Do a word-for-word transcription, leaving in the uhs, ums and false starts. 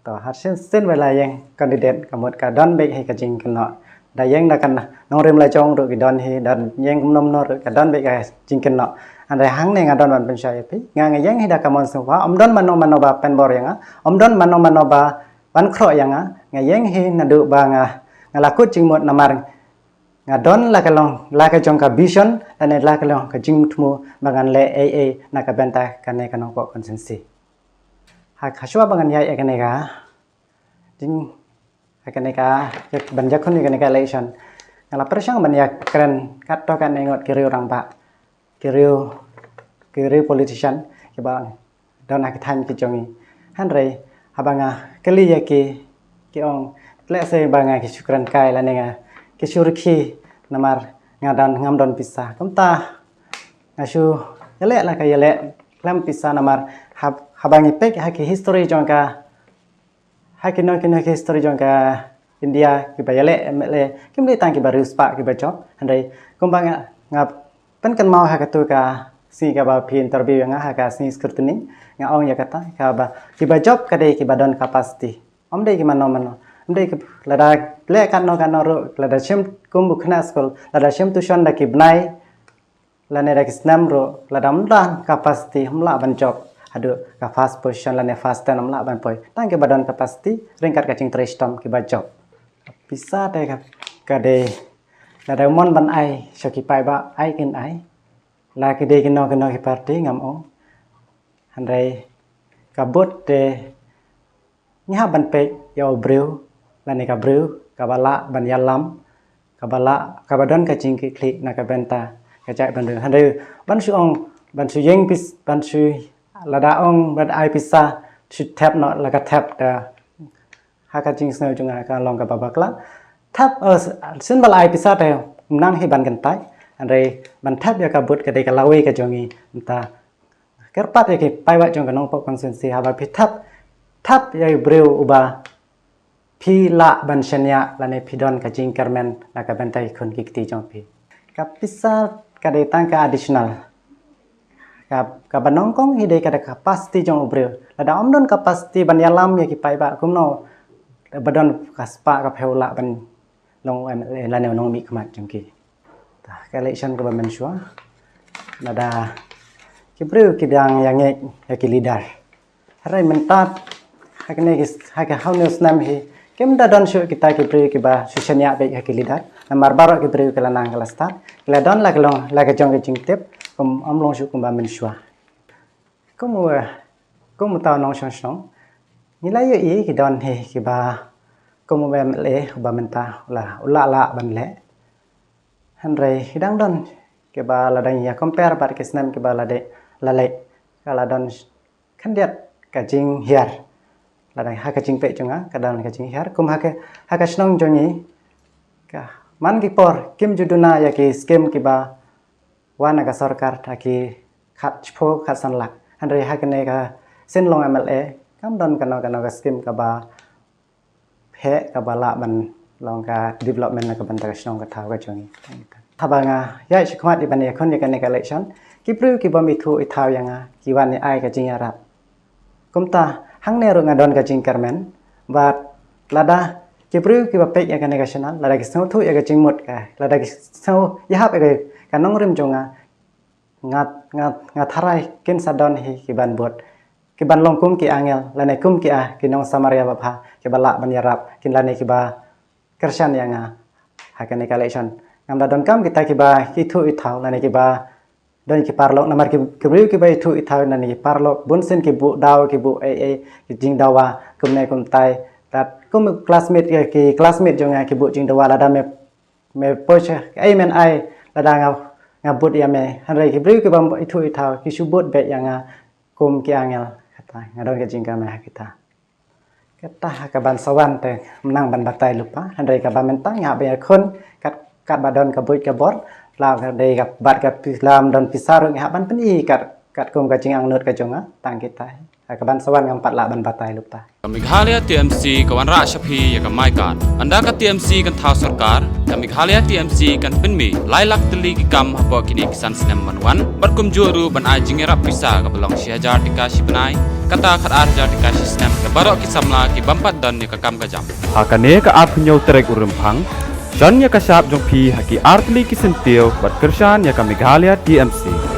To, ha shisien ba la ïeng candidate ka mut ka don beit hi ka jingkynnoh. Da ïeng da ka nongrim lajong ruh ki don hi, da ïeng kumno kumno ruh ka don beit ka jingkynnoh. Hynrei hangne nga don ban pynshai ïa phi. Nga nga ïeng hi da ka mon sngewbha, ym don mano mano ba pynbor ïa nga, ym don mano mano ba ban khroh ïa nga. Nga ïeng hi naduh ba nga, nga la kut jingmut namar nga don la ka long, la ka jong ka vision, lane la ka long ka jingthmu ba ngan leh ei ei na ka bynta kane ka Nongpoh constituency. Ha, ha shuwa ba ngan ïaid ïa kane ka jing, ha kane ka, ban ïakhun ïa kane ka election, nga la pyrshang ban ïakren katto katne ngut ki riew rangbah, ki riew, ki riew politician kiba don ha ki thaiñ ki jong ngi. Hynrei haba nga kylli ïa ki, ki ong, lehse ba nga ki shu kren kai lane nga ki shu rkhie namar nga don, ngam don pisa. Kumta nga shu ïaleh la ka ïaleh khlem pisa namar hab-, haba ngi peit ha ki history jong ka, ha kino kino ki history jong ka India, kiba ïaleh M L A kim dei tang kiba riewspah kiba jop. Hynrei kumba nga, nga pynkynmaw ha katu ka sngi kaba phi interview ïa nga ha ka sngi scrutiny, nga ong ïa kata kaba kiba jop ka dei kiba don capacity. Ym dei ki mano mano. Ym dei ki, lada leh katno katno ruh, lada shim kum u khynnah skul, lada shim tuition da ki bnai lane da ki snem ruh, lada ym don capacity ym lah ban jop haduh ka first position lane first ten, ym lah ban poi. Tang kiba don capacity ryngkat ka jingtrei shitom kiba jop. Pisa te ka, ka dei, lada u mon ban ai sha ki paidbah, ai kin ai. La ki dei kino kino ki party ngam ong. Hynrei ka vote te ngi hap ban peit ïa u briew lane ka briew kaba lah ban ïalam, kaba lah, kaba don ka jingkitkhlieh na ka bynta ka jaitbynriew. Hynrei ban shu ong, ban shu ïeng pis-, ban shu, lada ong ban ai pisa, shu thep noh la ka thep da. Ha ka jingsngew jong nga ka long kaba bakla. Thep, eh, shisien ba la ai pisa te ym nang hi ban kyntait. Hynrei ban thep ïa ka vote ka dei ka lawei ka jong ngi. Mynta kyrpad ïa ki paidbah jong ka Nongpoh constituency, haba phi thep, thep ïa u briew uba phi lah ban shaniah lane phi don ka jingkyrmen na ka bynta ki khun ki kti jong phi. Ka pisa ka dei tang ka additional. Ka, kaba nyngkong hi dei ka dei capacity jong u briew. Lada ym don capacity ban ïalam ïa ki paidbah, kumno ba don ka spah ka phew lah ban long M L A lane u nongmihkhmat jong ki. Te ka election kaba mynshuwa, lada ki briew ki dang ïa ngeit ïa ki leader. Hynrei mynta ha kane ki, ha ka hynñiew snem hi kim da don shuh kita ki briew kiba shu shaniah beit ha ki leader. Namar baroh ki briew ki la nang ki la stad, ki la don la ka long, la ka jong ka jingtip, kum, ym long shuh kumba mynshuwa. Kum u, kum uta u nongshong shnong, ngi la ïohi ki don hi kiba kum u M L A uba mynta u la, u la lah ban leh. Hynrei ki dang don kiba lada ngi ïa compare bad ki snem kiba la dei, la leit, ka la don khyndiat ka jinghiar. Lada ha ka jingpeit jong nga ka don ka jinghiar. Kum ha ka, ha ka shnong jong ngi, ka man ki por kim ju duna ïa ki skim kiba wan na ka sorkar, ha ki khatshiphew khatsan lak. Hynrei ha kane ka sien long M L A kam don kano kano ka skim kaba heh kaba lah ban long ka development na ka bynta ka shnong ka thaw ka jong ngi. Haba nga ïaid shakhmat ïa ban ïakhun ïa kane ka election, ki briew ki bym ithuh ithaw ïa nga ki wan ïa ai ka jingïarap. Kumta hangne ruh nga don ka jingkyrmen, bad lada ki briew kiba peit ïa kane ka channel, lada ki sngewthuh ïa ka jingmut ka, lada ki sngew ïahap ïa ka, ka nongrim jong nga, nga, nga, nga tharai kin sa don hi ki ban bud, ki ban long kum ki angel lane kum ki a, ki nong Samaria babha, kiba lah ban ïarap kin lane kiba kyrshan ïa nga ha kane ka election. Ngam da donkam kita kiba ithuh ithaw lane kiba don ki paralok, namar ki, ki briew kiba ithuh ithaw lane ki paralok bun sien ki buh daw, ki buh ei ei, ki jingdawa kumne kumtai. Tat kum classmate, ki classmate jong nga ki buh jingdawa, lada me, me poi sha ei men ai, lada nga, nga bud ïa me. Hynrei ki briew kiba ithuh ithaw ki shu bud beit ïa nga kum ki angel. Kata nga don ka jingkyrmen ha kita. Kata ha ka ban sa wan te nang ban batai lypa, hynrei kaba mynta nga hap ban ïakhun kat, katba don ka buit ka bor. La ka dei ka bad ka pi-, lada ym don pisa ruh nga hap ban pyni kat, katkum ka jingangnud ka jong nga. Tang kita. Ha ka ban sa wan ngam pat lah ban batai lypa. Ka Meghalaya T M C ka wanrah sha phi ïa ka MyKad. Ynda ka T M C kan thaw sorkar, ka Meghalaya T M C kan pynmih lai lak tylli ki kam hapoh kine ki san snem ban wan, bad kumjuh ruh ban ai jingïarap pisa kaba long shi hajar tyngka shi bnai, kata khatar hajar tyngka shi snem ïa baroh ki samla ki bym pat don ïa ka kam ka jam. Ha kane ka arphew hynñiew tarik u Rymphang, shon ïa ka shap jong phi ha ki artylli ki syntiew bad kyrshan ïa ka Meghalaya T M C.